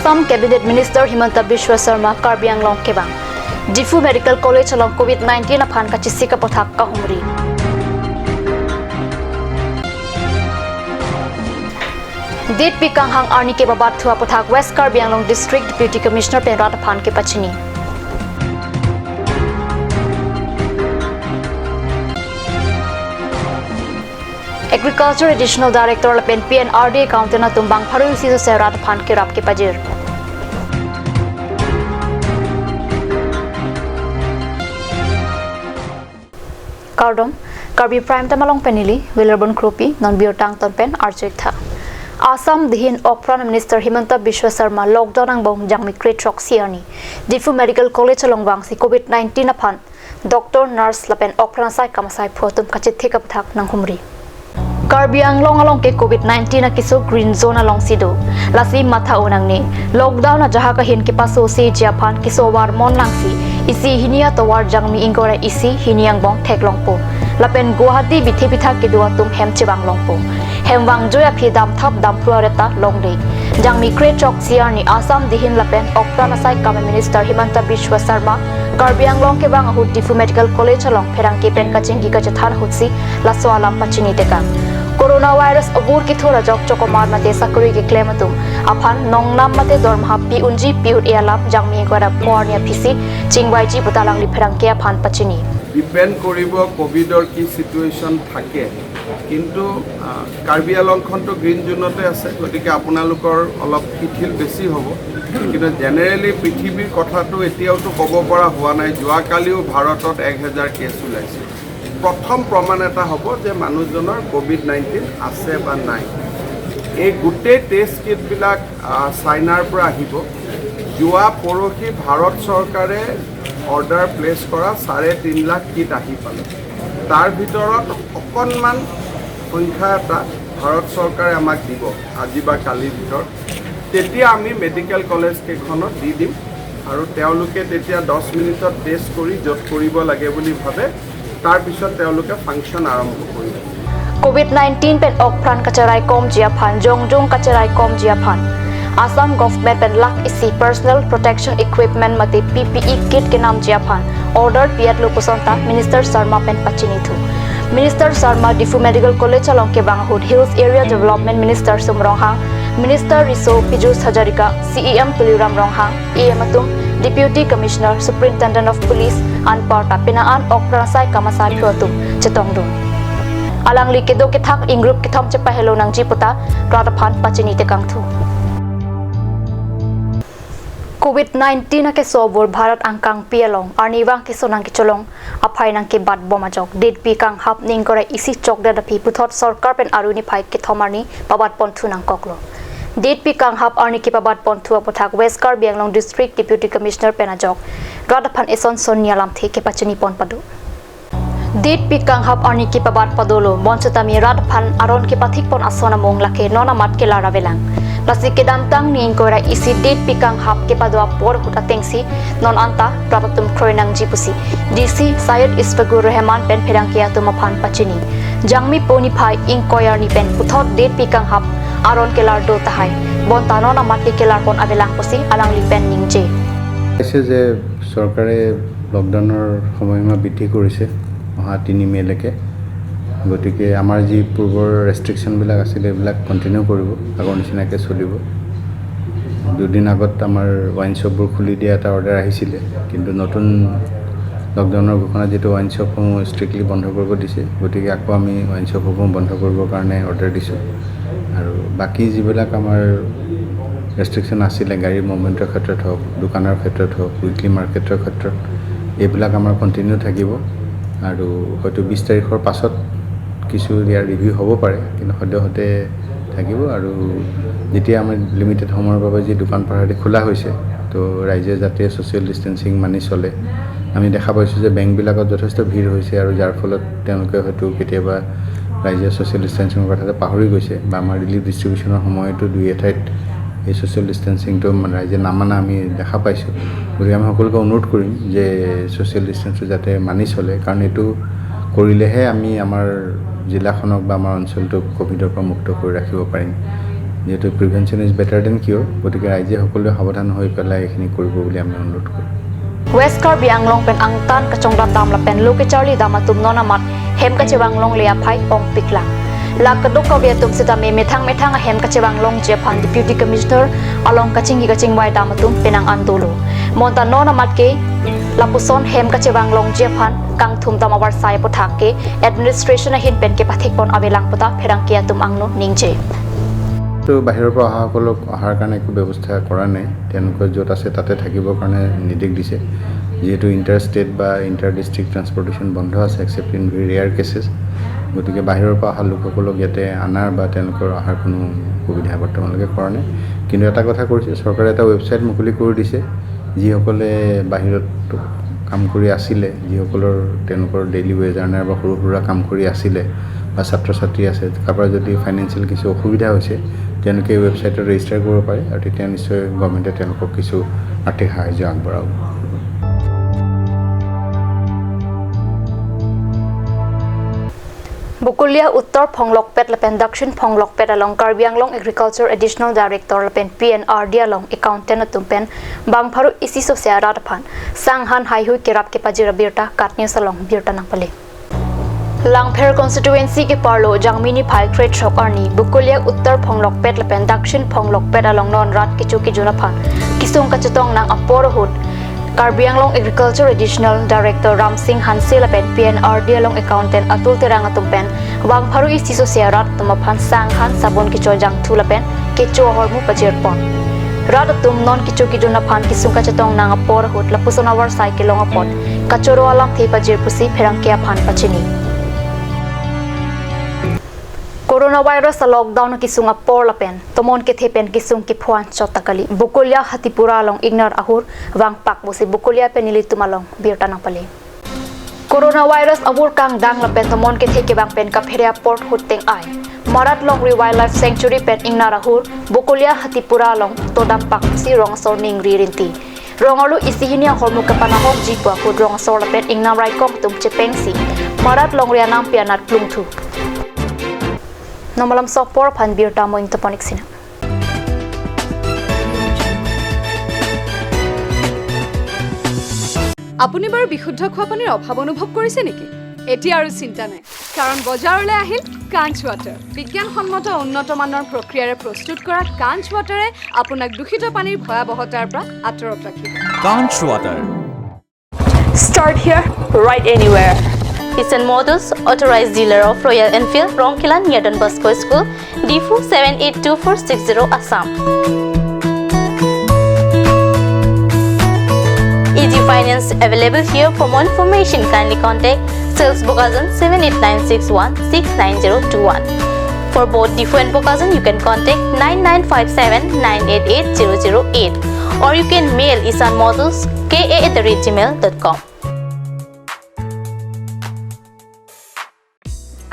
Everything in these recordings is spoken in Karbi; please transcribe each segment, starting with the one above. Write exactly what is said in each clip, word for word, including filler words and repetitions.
Assam Cabinet Minister Himanta Biswa Sarma Karbi Anglong kevang. Diphu Medical College along covid nineteen aphan kachesik aputhak kahumri. Ditpi kanghap arni kepabat thu aputhak West Karbi Anglong District Deputy Commissioner pen rat aphan kepachini. Agriculture Additional Director lapen P N R D accountant atum bang pharo isi sose rat aphan kerap kepajir. Kardom, Karbi Prime Time along pen neli Wilarbon Kropi, non birta angton pen arju-ik tha. Assam dihin okpran Minister Himanta Biswa Sarma lockdown angbong jangmi kre-throksi arni Diphu Medical College along vangsi covid nineteen aphan doctor, nurse lapen okpran asai kam asai phu atum kachethik aputhak nanghumri. Karbi Anglong along ke covid nineteen akeso green zone alongsi do. Lasi matha-o nangne. Lockdown ajahak ahin kepasoseji aphan keso varmon nangsi isi hini atovar jangmi ingkoi ra isi hini angbong theklongpo. Lapen Guwahati bithe bitha kedo atum hem chevanglongpo. Hem vangjoi aphi damthap damphlu areta longde. Jangmi kre-throksi arni Assam dihin lapen okpran asai kam Minister Himanta Biswa Sarma Karbi Anglong kevang ahut Diphu Medical College along pherangke pen kachingki kachethan ahutsi laso alam pachini tekang. Coronavirus abur kithur ajok chokomar mate sakori keklem atum aphan nongnam mate dormaha pi unji pi ut-e alam jangmi ingkoi ra pho arni aphisi chingvaiji puta alangli pherangke aphan pachini. Depend কৰিব ক'ভিডৰ কি চিটুৱেশ্যন থাকে, কিন্তু আহ, কাৰ্বি আংলংখনতো গ্ৰীণ জোনতে আছে, গতিকে আপোনালোকৰ অলপ শিথিল বেছি হ'ব। কিন্তু জেনেৰেলি পৃথিৱীৰ কথাটো এতিয়াওতো ক'ব পৰা হোৱা নাই। যোৱাকালিও ভাৰতত এক হেজাৰ কেছ ওলাইছে। প্ৰথম প্ৰমাণ এটা হ'ব যে মানুহজনৰ ক'ভিড নাইণ্টিন আছে বা নাই। এই গোটেই টেষ্ট কিটবিলাক আহ, চাইনাৰ পৰা আহিব। যোৱা পৰহি ভাৰত চৰকাৰে অৰ্ডাৰ প্লেচ কৰা চাৰে তিনি লাখ কিট আহি পালে। তাৰ ভিতৰত অকণমান সংখ্যা এটা ভাৰত চৰকাৰে আমাক দিব আজি বা কালিৰ ভিতৰত। তেতিয়া আমি মেডিকেল কলেজ কেইখনত দি দিম আৰু তেওঁলোকে তেতিয়া দহ মিনিটত টেষ্ট কৰি য'ত কৰিব লাগে বুলি ভাবে, তাৰ পিছত তেওঁলোকে ফাংচন আৰম্ভ কৰিব। Covid nineteen pen okpran kacherai komji aphan, jongjong kacherai komji aphan Assam government pen lakh isi personal protection equipment mate P P E kit kenamji aphan order pi-etlo puson ta Minister Sarma pen pachini thu. Minister Sarma Diphu Medical College along kevang ahut Hills Area Development Minister Sum Ronghang, Minister Riso Pijus Hazarika, C E M Tuliram Ronghang, E M atum, Deputy Commissioner, Superintendent of Police anparta pina an okpran asai kam asai phu atum chetongdun. Alangli kedo kethak ingrup kethom chepahelo nangji puta rat aphan pachini tekang thu. Covid nineteen akeso abur Bharat angkangpi along arnivang keso nangkecholong aphai nangkebat bom ajok ditpi kanghap ni ingkoi ra isi chokdet aphi puthot sorkar pen aru niphai kethom arni pabat ponthu nangkoklo. Ditpi kanghap arni kepabat ponthu aputhak West Karbi Anglong District Deputy Commissioner pen ajok rat aphan eson son ni alamthe kepachini pon pado. Ditpi kanghap arni kepabat padolo, bonsitame rat aphan aron kepathik pon ason amung lake non amat kelar avelang. Lasi kedamtang ni ingkoi ra isi ditpi kanghap kepado apor ahut atengsi non anta rat atum kroi nangji pusi D C Syed Ishfaqur Rahman pen pherangke atum aphan pachini. Jangmi po niphai ingkoi arni pen puthot ditpi kanghap aron kelar do tahai. Bonta non amat kelar pon avelang pusi alangli pen ningje. হৈছে যে চৰকাৰে লকডাউনৰ সময়সীমা বৃদ্ধি কৰিছে অহা তিনি মে'লৈকে। গতিকে আমাৰ যি পূৰ্বৰ ৰেষ্ট্ৰিকশ্যনবিলাক আছিলে, এইবিলাক কণ্টিনিউ কৰিব, আগৰ নিচিনাকৈ চলিব। দুদিন আগত আমাৰ ৱাইন শ্বপবোৰ খুলি দিয়া এটা অৰ্ডাৰ আহিছিলে, কিন্তু নতুন লকডাউনৰ ঘোষণাত যিহেতু ৱাইন শ্বপসমূহ ষ্ট্ৰিক্টলি বন্ধ কৰিব দিছে, গতিকে আকৌ আমি ৱাইন শ্বপসমূহ বন্ধ কৰিবৰ কাৰণে অৰ্ডাৰ দিছোঁ। আৰু বাকী যিবিলাক আমাৰ ৰেষ্ট্ৰিকশ্যন আছিলে, গাড়ীৰ মুভমেণ্টৰ ক্ষেত্ৰত হওক, দোকানৰ ক্ষেত্ৰত হওক, উইকলি মাৰ্কেটৰ ক্ষেত্ৰত, এইবিলাক আমাৰ কণ্টিনিউ থাকিব। আৰু হয়তো বিছ তাৰিখৰ পাছত কিছু ইয়াৰ ৰিভিউ হ'ব পাৰে, কিন্তু সদ্যহতে থাকিব। আৰু যেতিয়া আমি লিমিটেড সময়ৰ বাবে যি দোকান পাহাৰ আদি খোলা হৈছে, তো ৰাইজে যাতে ছ'চিয়েল ডিষ্টেঞ্চিং মানি চলে। আমি দেখা পাইছোঁ যে বেংকবিলাকত যথেষ্ট ভিৰ হৈছে আৰু যাৰ ফলত তেওঁলোকে হয়তো কেতিয়াবা ৰাইজে ছ'চিয়েল ডিষ্টেঞ্চিঙৰ কথাটো পাহৰি গৈছে বা আমাৰ ৰিলিফ ডিষ্ট্ৰিবিউশ্যনৰ সময়তো দুই এঠাইত এই ছ'চিয়েল ডিষ্টেঞ্চিংটো মানে ৰাইজে নামানা আমি দেখা পাইছোঁ। গতিকে আমি সকলোকে অনুৰোধ কৰিম যে ছ'চিয়েল ডিষ্টেঞ্চটো যাতে মানি চলে, কাৰণ এইটো কৰিলেহে আমি আমাৰ জিলাখনক বা আমাৰ অঞ্চলটোক ক'ভিডৰ পৰা মুক্ত কৰি ৰাখিব পাৰিম। যিহেতু প্ৰিভেনশ্যন ইজ বেটাৰ দেন কিয়ৰ, গতিকে ৰাইজে সকলোৱে সাৱধান হৈ পেলাই এইখিনি কৰিব বুলি আমি অনুৰোধ কৰিম। West Karbi Anglong pen angtan kachongdat dam lapen lo kecharli dam atum non amat hem kachevang longle aphai ongpiklang. La kadokave atum sitame methang methang ahem kachevang longji aphan Deputy Commissioner along kachingki kachingvai dam atum penang an dolo. Bonta non amat ke lapuson hem kachevang longji aphan kangthum dam avarsai aphuthak ke administration ahin pen kepathekpon avelang puta pherangke atum angno ningje. তো বাহিৰৰ পৰা অহাসকলক অহাৰ কাৰণে একো ব্যৱস্থা কৰা নাই। তেওঁলোকে য'ত আছে তাতে থাকিবৰ কাৰণে নিৰ্দেশ দিছে। যিহেতু ইণ্টাৰ ষ্টেট বা ইণ্টাৰ ডিষ্ট্ৰিক্ট ট্ৰেন্সপৰ্টেশ্যন বন্ধ আছে, except in very rare cases, গতিকে বাহিৰৰ পৰা অহা লোকসকলক ইয়াতে অনাৰ বা তেওঁলোকৰ অহাৰ কোনো সুবিধা বৰ্তমানলৈকে কৰা নাই। কিন্তু এটা কথা কৰিছে, চৰকাৰে এটা ৱেবছাইট মুকলি কৰি দিছে। যিসকলে বাহিৰত কাম কৰি আছিলে, যিসকলৰ তেওঁলোকৰ ডেইলি ৱেজ আৰ্ণাৰ বা সৰু সুৰা কাম কৰি আছিলে বা ছাত্ৰ ছাত্ৰী আছে, কাৰোবাৰ যদি ফাইনেন্সিয়েল কিছু অসুবিধা হৈছে, তেওঁলোকে এই ৱেবছাইটত ৰেজিষ্টাৰ কৰিব পাৰে আৰু তেতিয়া নিশ্চয় গভৰ্ণমেণ্টে তেওঁলোকক কিছু আৰ্থিক সাহায্য আগবঢ়াব। Bokolia Uttar Phonglokpet lapen Dakshin Phonglokpet along Karbi Anglong Agriculture Additional Director lapen P N R D along accountant atum pen bang pharo isi sose arat aphan sanghan haihui kerap kepajir abirta KAT News along birta nangpale. Langpher constituency keparlo Jangmi niphai krethrok arni Bokolia Uttar Phonglokpet lapen Dakshin Phonglokpet along non rat kecho kejun aphan kesung kachetong nang apor ahut Karbi Anglong Agriculture Additional Director Ramsing Hanse lapen P N R D along accountant Atul Terang atum pen bang pharo isi sose arat atum aphan sanghan sabun kechojang thu lapen kecho ahormu pajirpon. Rat atum non kecho kejun aphan kesung kachetong nang apor ahut lapuson avarsai kelong apot kachoro alamthe pajir pusi pherangke aphan pachini. Coronavirus a-lockdown kesung apor lapen tomon kethe pen kesung kepho-an chot ta kali. Bokolia Hatipura along ingnar ahur vangpak pusi Bokolia pen nelitum along birta nangpale. Coronavirus abur kangdang lapen tomon kethe kevang pen kaphere apor ahut teng ai Marat Longri Wildlife Sanctuary pen ingnar ahur Bokolia Hatipura along todampak si rong asor ningri rinti. Rong arlo isi hini ahormu kapanahokji pu ahut rong asor lapen ingnam raikom atum chepengsi Marat Longri anampi anat plungthu. Non malam sopor aphan birta mo ingtoponik sina. আপুনি বাৰু বিশুদ্ধ খোৱা পানীৰ অভাৱ অনুভৱ কৰিছে নেকি? এতিয়া আৰু চিন্তা নাই, কাৰণ বজাৰলৈ আহিল কাঞ্চ ৱাটাৰ। বিজ্ঞানসন্মত উন্নত মানৰ প্ৰক্ৰিয়াৰে প্ৰস্তুত কৰা কাঞ্চ ৱাটাৰে আপোনাক দূষিত পানীৰ ভয়াৱহতাৰ পৰা আঁতৰত ৰাখিব। Kanch Water. Start here, ride anywhere. Isan Motors, authorized dealer of Royal Enfield, Rongkhelan near Don Bosco School, Diphu seven eight two four six zero, Assam. Easy finance available here. For more information, kindly contact sales bokajan seven eight nine six one six nine zero two one. For both Diphu and Bokajan, you can contact nine nine five seven nine eight eight zero zero eight, or you can mail Isan Motors K A at the rate gmail dot com.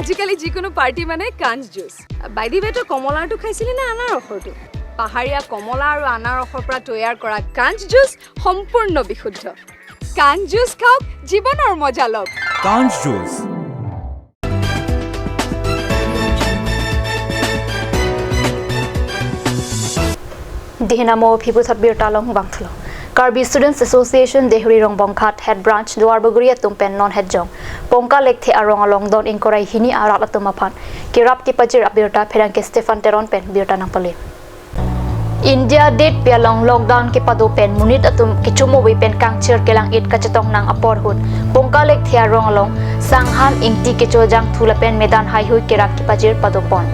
আজিকালি যিকোনো পাৰ্টি মানে কাঞ্চ juice. By the ৱে, তই কমলাৰটো খাইছিলি নে আনাৰসৰটো? পাহাৰীয়া কমলা আৰু আনাৰসৰ পৰা তৈয়াৰ কৰা কাঞ্চ জুচ সম্পূৰ্ণ বিশুদ্ধ। কাঞ্চ জুচ খাওক, জীৱনৰ মজা লওক। Kanch Juice. Dihina mo phibuthot birta along vangthulo. Karbi Students Association Deihori Rongbonghat Head Branch Duarbagori atum pen non hetjong Pongka Lekthe arong along don ingkoi ra hini arat atum aphan kerap kepajir abirta pherangke Stephen Teron pen birta nangpale. India detpi along lockdown kepado pen monit atum kechomo ave pen kangchir kelang-it kachetong nang apor ahut Pongka Lekthe arong along sanghan ingti kechojang thu lapen medan haihui kerap kepajir padopon.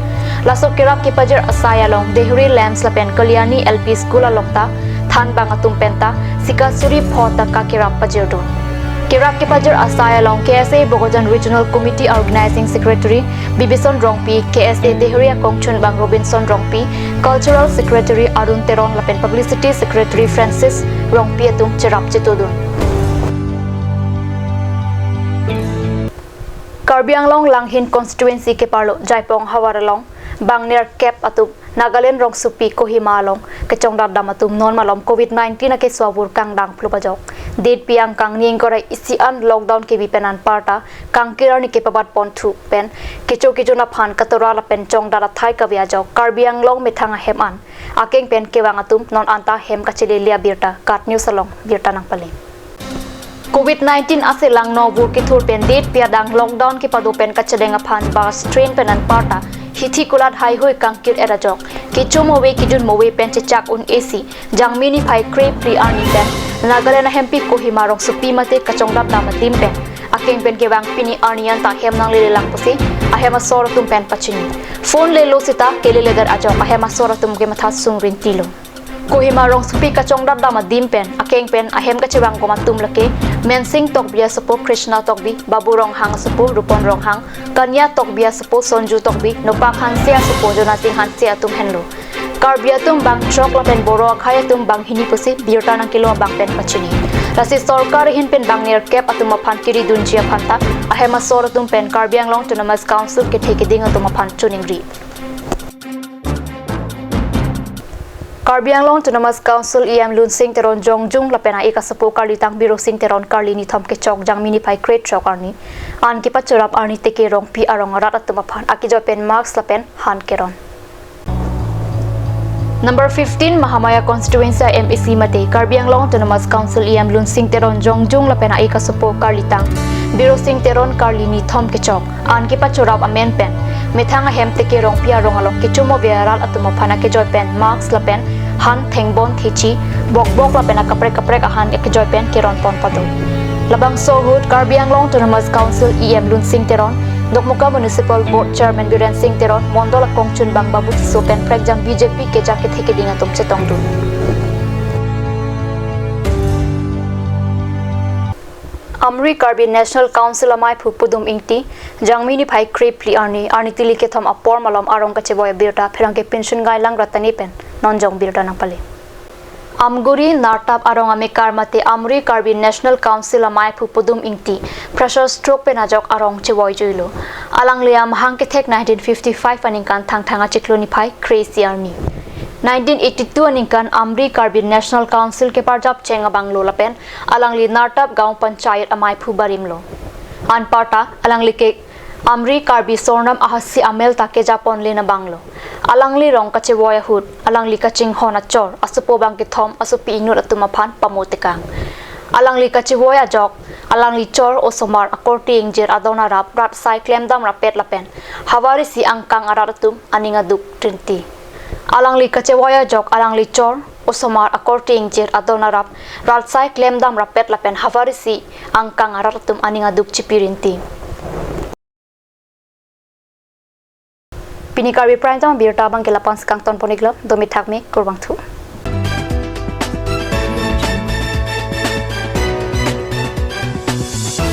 Laso kerap kepajir asai along Deihori Lamps lapen Kalyani L P School along ta thanbang atum pen ta sikasuri pho ta kakerap pajirdun. Kerap kepajir asai along K S A Bokajan Regional Committee Organizing Secretary Bibison Rongpi, K S A Deihori akongchunbang Robinson Rongpi, Cultural Secretary Arun Teron lapen Publicity Secretary Francis Rongpi atum cherap chetodun. Karbi Anglong Langhin Constituency keparlo Jaipong havar along Bang nerkep atum Nagaland rongsopi Kohima along kechongdat dam atum non malom covid nineteen akeso avur kangdang plup ajok. Detpi angkang ni ingkoi ra isi an lockdown kebi pen anparta kangkir arni kepabat ponthu pen kecho kejun aphan katora lapen chongdat athai kave ajok Karbi Anglong methang ahem an akeng pen kevang atum non anta hem kachelele abirta KAT News along birta nangpale. Covid nineteen aselang no vur kethur pen detpi adang lockdown kepado pen kachedeng aphan bus, train pen anparta hithi kulat haihui kangkir-et ajok. Kecho move kejun move pen chechak un-esi Jangmi niphai krephli arni pen Nagaland ahempi Kohima rongsopi mate kachongdat dam adim pen akeng pen kevang pini arni anta hem nanglelelang pusi ahem asor atum pen pachini. Phone lelo seta keleledet ajok ahem asor atum kematha sung rintilo. Kohima rongsopi kachongdat dam adim pen akeng pen ahem kachevang kom atum lake Mensing Tokbi asopo Krishna Tokbi, Babu Ronghang asopo Rupon Ronghang, Kania Tokbi asopo Sonju Tokbi, Nopak Hanse asopo Jonasing Hanse atum henlo. Karbi atum bang throk lapen Boro akhei atum bang hini pusi birta nangkelo abang pen pachini. Lasi sorkar ahin pen bang nerkep atum aphan kiri dunji aphan ta ahem asor atum pen Karbi Anglong Autonomous Council kethe keding atum aphan choningri. Karbi Anglong Autonomous Council E M Lunsing Teron jongjung lapen a-ik asopo karlitang Birosing Teron karli nithom kechok Jangmi niphai krethrok arni an kepachorap arni teke rongpi arong arat atum aphan akejoi pen mask lapen han keron. Number fifteen Mahamaya constituency M A C mate Karbi Anglong Autonomous Council E M Lunsing Teron jongjung lapen a-ik asopo karlitang Birosing Teron karli nithom kechok an kepachorap amen pen methang ahem teke rongpi arong along kecho move arat atum aphan akejoi pen mask lapen han, thengbon, thechi, bokbok lapen akaprek kaprek ahan akejoi pen keron pon pado. Labangso ahut Karbi Anglong Autonomous Council E M Lunsing Teron, Dokmoka Municipal Board Chairman Biren Sing Teron, Mondol akongchunbang Babu Tisso pen prekjam B J P keja kethe keding atum chetongdun. Amri Karbi National Council amaiphu Pudum Ingti, Jangmi niphai krephli arni, arni tili kethom apor malom arong kachevoi abirta pherangke Pinsun Gailang Ratani pen nonjong birta nangpale. Amguri Nartap arong amekar mate Amri Karbi National Council amaiphu Pudum Ingti pressure stroke pen ajok arong chevoi juilo. Alangli amahang kethek nineteen fifty-five aningkan Thangthang achiklo niphai kre-isi arni. Nineteen eighty-two aningkan Amri Karbi National Council keparjap cheng abanglo lapen alangli Nartap Gaon Panchayat amaiphu barimlo. Anparta alangli ke Amri Karbi Sornam Ahasi amel ta keja ponlen abanglo. Alangli rong kachevoi ahut alangli kachinghon achor asopo bang kethom asopi inut atum aphan pamotekang. Alangli kachevoi ajok alangli chor osomar akorte ingjir adon arap rat asai klemdam rapet lapen havar isi angkang arat atum aning aduk rinti. Alangli kachevoi ajok alangli chor osomar akorte ingjir adon arap rat asai klemdam rapet lapen havar isi angkang arat atum aning aduk chipi rinti. Pini Karbi Prime Time abirta abang ke lapu-an si kangton pon-iklo, dome thakme, kurvangthu.